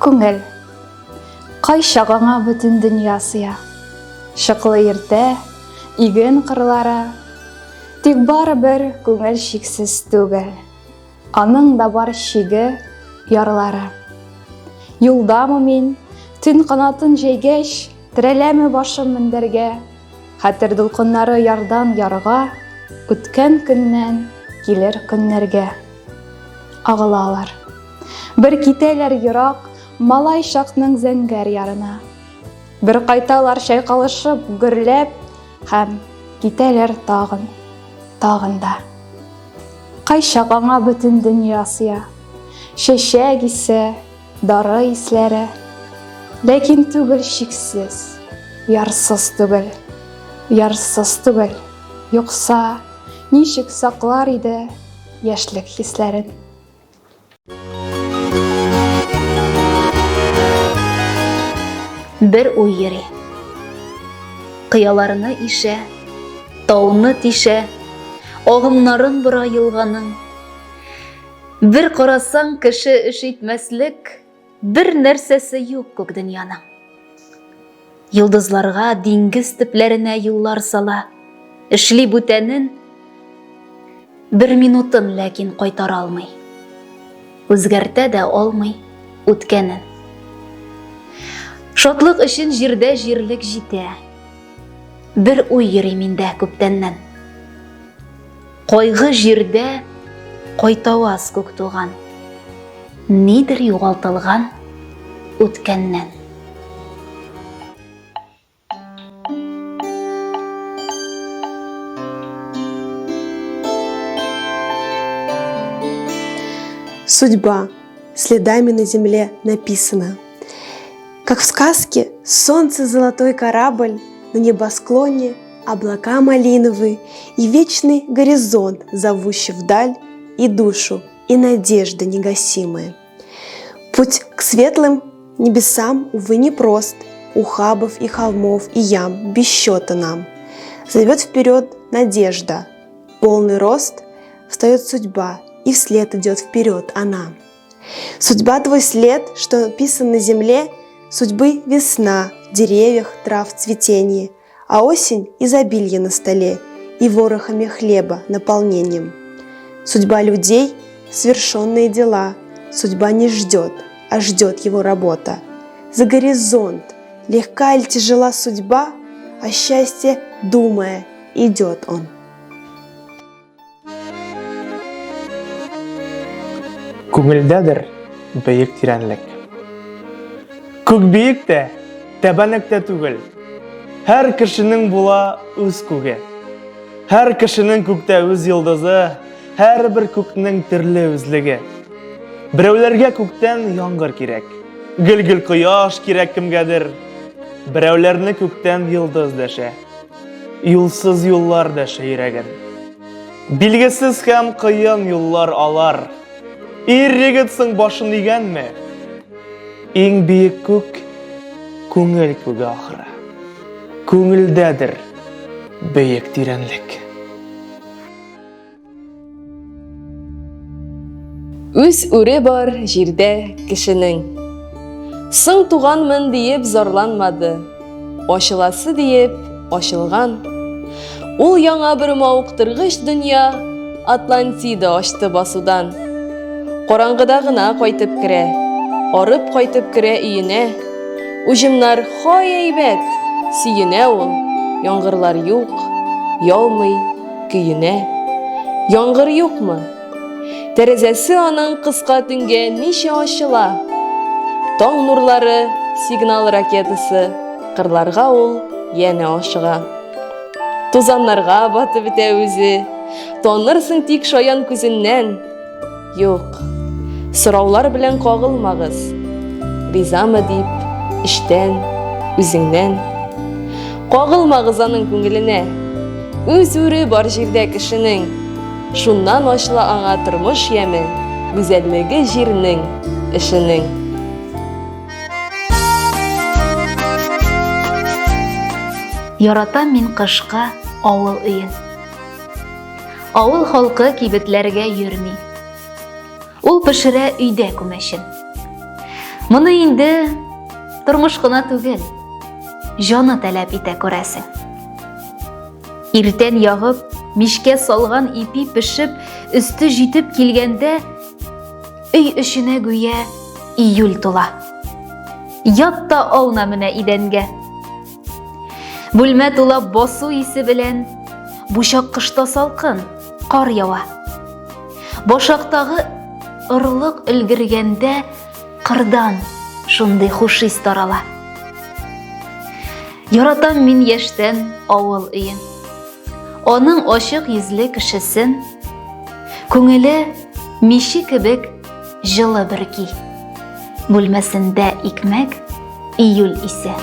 Күңел. Кайчак аңа бөтен дөнья сыя. Чыклы иртә, иген кырлары. Тик барыбер күңел чиксез түгел. Аның да бар чиге, ярлары. Юлдамы мин, төн канатын җәйгәч, терәләме башым мендәргә? Хәтер дулкыннары ярдан ярга, үткән көннән килер көннәргә агылалар. Бер китәләр ерак, малай чакның зәңгәр ярына. Бер кайталар чайкалышып, гөрләп, һәм китәләр тагын, тагын да. Кайчак аңа бөтен дөнья сыя. Чәчәк исе, дары исләре. Ләкин түгел чиксез, ярсыз түгел, ярсыз түгел. Юкса, ничек саклар иде яшьлек хисләрен? Бер уй йөри. Кыяларны ишә, тауны тишә, агымнарын бора елганың. Бер карасаң, кеше эш итмәслек бер нәрсәсе юк күк дөньяның. Йолдызларга, диңгез төпләренә юллар сала. Эшли бүтәнен, бер минутын ләкин кайтара алмый. Үзгәртә дә алмый үткәнен. Шатлык өчен җирдә җирлек җитә. Бер уй йөри миндә күптәннән. Кайгы җирдә кайтаваз күк туган. Нидер югалтылган үткәннән. Судьба следами на земле написана. Как в сказке, солнце золотой корабль на небосклоне, облака малиновые и вечный горизонт, зовущий вдаль и душу, и надежды негасимые. Путь к светлым небесам, увы, непрост, ухабов и холмов и ям без счета нам. Зовет вперед надежда, полный рост, встает судьба, и вслед идет вперед она. Судьба твой след, что написан на земле, судьбы весна, в деревьях трав цветение, а осень изобилие на столе и ворохами хлеба наполнением. Судьба людей – свершенные дела, судьба не ждет, а ждет его работа. За горизонт, легка или тяжела судьба, а счастье, думая, идет он. Күңелдәдер бөек тирәнлек. Күк биек тә, тәбәнәк тә түгел. Һәр кешенең була үз күге. Һәр кешенең күктә үз йолдызы, һәрбер күкнең төрле үзлеге. Берәүләргә күктән яңгыр кирәк. Гел-гел кояш кирәк кемгәдер. Берәүләрне күктән йолдыз дәшә. Юлсыз юллар дәшә йөрәген. Билгесез һәм кыен юллар алар. Ир егет соң башын игәнме? Иң биек күк күңел күге ахыры. Күңелдәдер бөек тирәнлек. Үз үре бар җирдә кешенең. Соң туганмын диеп зарланмады. Ачыласы диеп ачылган. Ул яңа бер мавыктыргыч дөнья Атлантида ачты басудан. Караңгыда гына кайтып керә. Арып кайтып керә өенә. Уҗымнар хай әйбәт, сөенә ул. Яңгырлар юк, яумый. Көенә. Яңгыр юкмы? Тәрәзәсе аның кыска төнгә ничә ачыла? Таң нурлары, сигнал ракетасы, кырларга ул янә ашыга. Тузаннарга батып бетә үзе, танырсың тик шаян күзеннән. Юк, сораулар белән кагылмагыз. Ризамы дип, эчтән, үзеңнән. Кагылмагыз аның күңеленә. Үз үре бар җирдә кешенең. Шуннан ачыла аңа тормыш яме, гүзәллеге җирнең, эшенең. Яратам мин кышка авыл өен. Авыл халкы кибетләргә йөрми. Ул пешерә өйдә күмәчен. Моны инде тормыш кына түгел, җаны таләп итә күрәсең. Иртән ягып, мичкә салган ипи пешеп, өсте җитеп килгәндә, өй эченә гүя июль тула. Ят та ауна менә идәнгә. Бүлмә тула басу исе белән, бу чак кышта салкын, кар ява. Башактагы орлык өлгергәндә кырдан шундый хуш ис тарала. Яратам мин яшьтән авыл өен. Аның ачык йөзле кешесен, күңеле миче кебек җылы бөрки. Бүлмәсендә икмәк, июль исе.